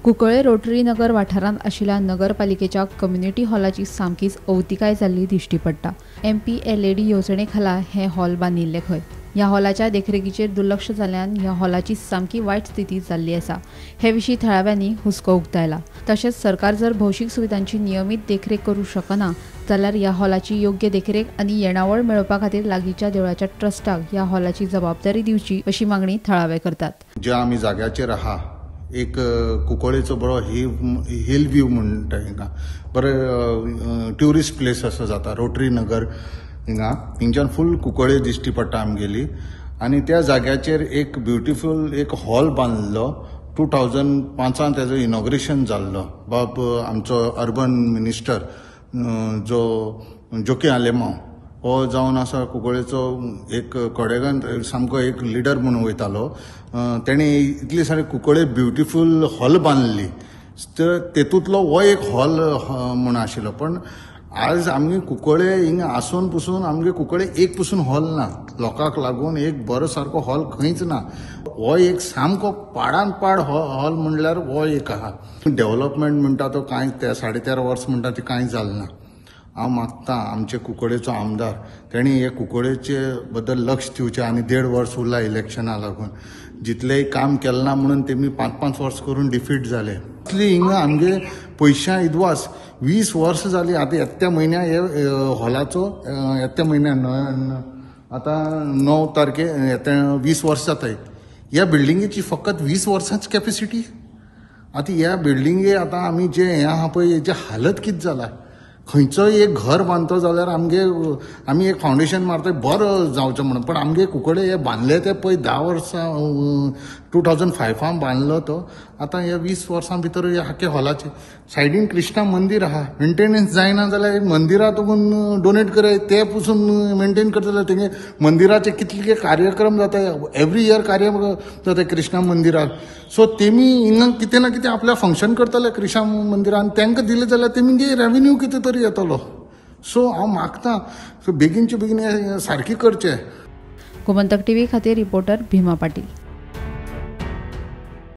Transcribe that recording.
Cuncolim rotary नगर वाठारांत आशिल्ल्या नगरपालिकेच्या कम्युनिटी हॉलाची सामकीच अवतिकाय जाल्ली दिश्टी पडटा. MPLAD येवजणे खाला हें हॉल बांदिल्लें खंय. ह्या हॉलाच्या देखरेखीचेर दुर्लक्ष जाल्ल्यान ह्या हॉलाची सामकी वायट स्थिती जाल्ली आसा. हे विशीं थळाव्यांनी हुस्को उक्तायला. तशेंच सरकार जर भौशीक सुविधांची नियमीत देखरेख करूं शकना जाल्यार ह्या हॉलाची योग्य देखरेख आनी येणावळ मेळोवपा खातीर लागींच्या देवळाच्या ट्रस्टाक ह्या हॉलाची जबाबदारी दिवची अशी मागणी थळावे करतात. ज्या आमी जाग्याचेर आहा एक कुंकळेचो बरो हिल व्यू म्हणटा, हिंगा बरें ट्युरिस्ट प्लेस असो जाता रोटरी नगर. हिंगा हिंगच्यान फूल कुंकळे दिश्टी पडटा आमगेली. आनी त्या जाग्याचेर एक ब्युटिफूल एक हॉल बांदलो. 2005 तेजो इनॉग्रेशन जाल्लो. बाब आमचो अर्बन मिनिस्टर जो जोकी आलेमांव हो जावन आसा कुंकळेचो एक कोडेगान सामको एक लिडर म्हणून वयतालो. तेणें इतली सारी कुंकळे ब्युटिफूल हॉल बांदली, तर तेतूंतलो हो एक हॉल म्हूण आशिल्लो. पण आज आमगे कुंकळे हिंगा आसून पसून आमगे कुंकळे एक पसून हॉल ना. लोकांक लागून एक बरो सारको हॉल खंयच ना. हो एक सामको पाडान पाड हॉल म्हणल्यार हो एक आहा. डेव्हलपमेंट म्हणटा तो कांय त्या 13.5 वर्स म्हणटा ती कांय जालें ना. हांव मागता आमचे कुंकळेचो आमदार तेणी हे कुंकळेचे बद्दल लक्ष दिवचें. आनी 1.5 वर्स उरला इलेक्शना लागून, जितलेंय काम केलें ना म्हणून तेमी 5-5 वर्स करून डिफीट जाले. इतली हिंगा आमगे पयशां इदवास 20 वर्स जाली. आतां येत्या म्हयन्या हे हॉलाचो येत्या म्हयन्या आतां 9 तारखे येत्या 20 वर्स जाताय. ह्या बिल्डिंगेची फकत 20 वर्सांच कॅपेसिटी. आतां ह्या बिल्डिंगे आतां आमी जे हें आहा पळय हेची हालत कितें जाला. खंयचोय एक घर बांदतो जाल्यार आमगे आमी एक फावंडेशन मारता बरो जावचें म्हणून, पण आमगे कुंकळे हे बांदले ते पळय 10 वर्सां 2005 बांदलो तो. आतां ह्या 20 वर्सां भितर ह्या आख्या हॉलाचे सायडीन कृष्णा मंदीर आहा, मेंटेनन्स जायना जाल्यार मंदिरा तुकून डोनेट कराय, ते पसून मेंटेन करता जाल्यार तेंगे मंदिराचे कितले कार्यक्रम जाता, एवरी इयर कार्यक्रम जाता कृष्णा मंदिराक. सो तेमी हिंगा कितें ना कितें आपल्या फंक्शन करतले कृष्णा मंदिरान, तांकां दिलें जाल्यार तेमगे रेवेन्यू कितें तरी येतलो. सो हांव मागता सो बेगीनचे बेगीन सारकी करचें. गोमंतक टीव्ही खातीर रिपोर्टर भीमा पाटील.